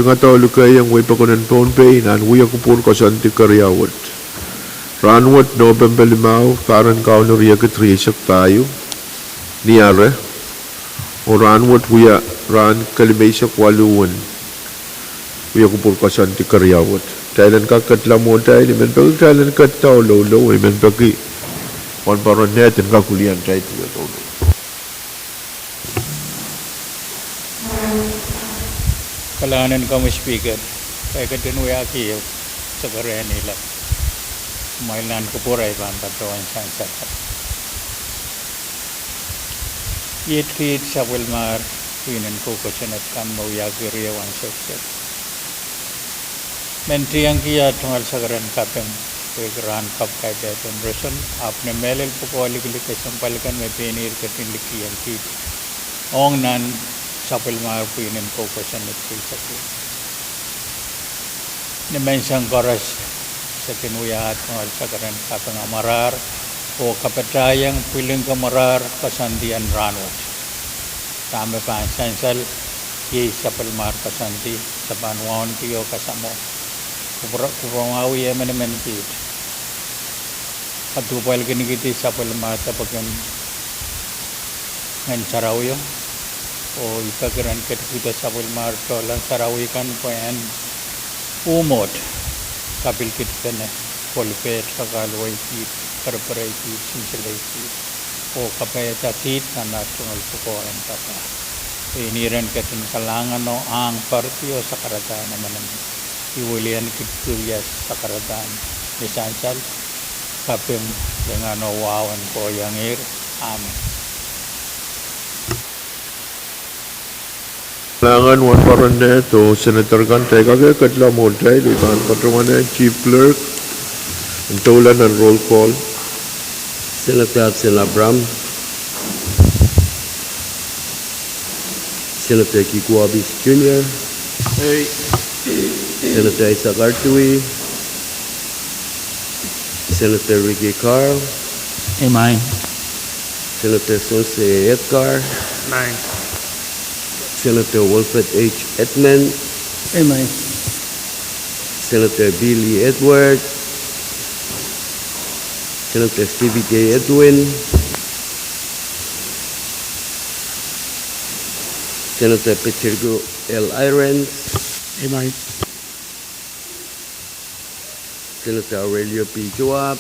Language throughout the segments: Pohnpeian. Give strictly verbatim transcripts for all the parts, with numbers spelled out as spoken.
Ngadau lukeiong wehi pokon en Pohnpei nan wia kupwur koasoandi keriau wet. Rahnwet Nopempe limau, pahr en Kauno riekid rieisek pahieu, ni Are, oh rahnwet wia rahn kelimeisek waluh en wia kupwur koasoandi keriau wet. Kitail en kak ketla mwohtail, I men peki kitail en ketla oh loulou, I men peki wahnpoaron Nehd en kak wilian kitail oh loulou. Kalahngan en komwi Speaker, kitail ketin wiahki ehu sekeren ilok. Kumwail nan kupwur ahi pahn patohwan sansal. Iet kiht sapwellimahr pwihn en kou kosonned kan me wiahki riau ansou kiset. Mendahki ah tungoal sekeren kaping, pwehki rahn kapw kaidehn roson, ahpw ni mehlel pwukoa likilik kesempwal kan me pein ihr ketin likih ong kiht ong nan sapwellimahr pwihn en kou kosonned keisaki. Ni menseng koaros, se kin wia ah tungoal sekeren kaping amwarar, oh kapatahieng pwiling kamwarar koasoandi en rahnwet. Dahme pahn sansal, iei sapwellimahr koasoandi, se pahn wauneki oh kasamwo. Kupwur-, kupwuramwahu emenemen kiht. Kaduhpwalki ni kihdi sapwellimahr depwek en Ngehn Sarawio, oh I peki ren ketikihdo sapwellimahr tohlan sarawi kan pwe en uhmwohd kapilkihdi pene, kolpeht, kakaluwei kiht, pereperei kiht, sinsile kiht, oh kapaiada kiht nan ah tungoal pwukoa en papah. Pein ihr en ketin kalahngano ahng poaridi oh sakaradahn emenemen. I wilian kihdi wia sakaradahn ni sansal, kaping, lingan oh wahu en kohiong ihr. Amen. Kalahngan wahnpoaron Nehd oh senator kan. Kitail kak ketla mwohtail, I pahn patohwan Chief Clerk en doula nan roll call. Senator Absen Abraham, Senator Kiko Abis Junior, Senator Isaac R. Dewey, Senator Ricky Carl, Senator Sons A. Edgar, Senator Wilfred H. Edmund, Senator Billy Edward, Senator Stevie K. Edwin, Senator Patrick L. Irons, Senator Aurelio P. Joab,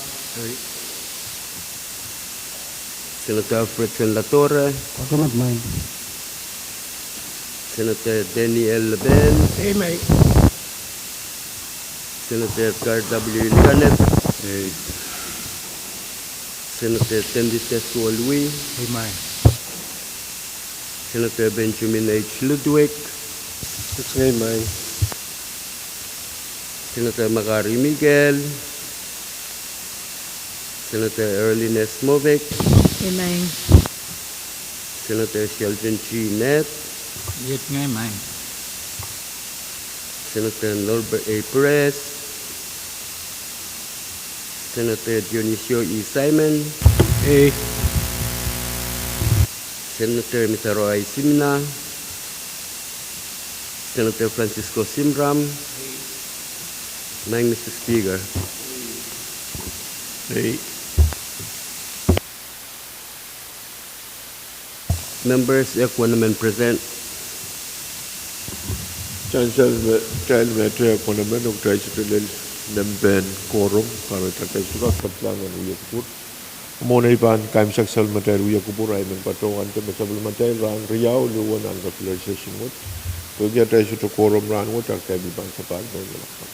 Senator Alfred Fen Latore, Senator Daniel Lebel, Senator Edgar W. Likanep, Senator Tendite Suolwi, Senator Benjamin H. Ludwig, Senator Makari Mikael, Senator Erlin S. Moffitt, Senator Sheldon G. Nett, Senator Norbert A. Perez, Senator Dionisio E. Simon, Senator Mitaro I. Simina, Senator Francisco Simram. Maing Mister Speaker. Members, e koanemen present. Sansal me kitail met e koanemen, oh kitail sohte lel nempehn quorum, kahrehda kitail sohte kak ketlahng en wia kupwur. Mwohn ei pahn kaimwisekisek sapwellimatail wia kupwur, ahi men patohwante me sapwellimatail rahn riau luhwen nan regular session wet. Pwehki atail sohte quorum rahnwet, atail pahn sapahl pene lakapw.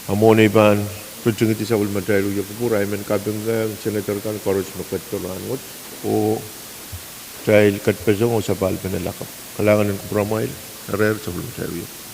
A mwohn ei pahn ritingidi sapwellimatail wia kupwur, ahi men kapingkihong senator kan koaros me ketido rahnwet, oh kitail ketpeseng oh sapahl pene lakapw. Kalahngan en kupwuramwail, erehr sapwellimatail wia kupwur.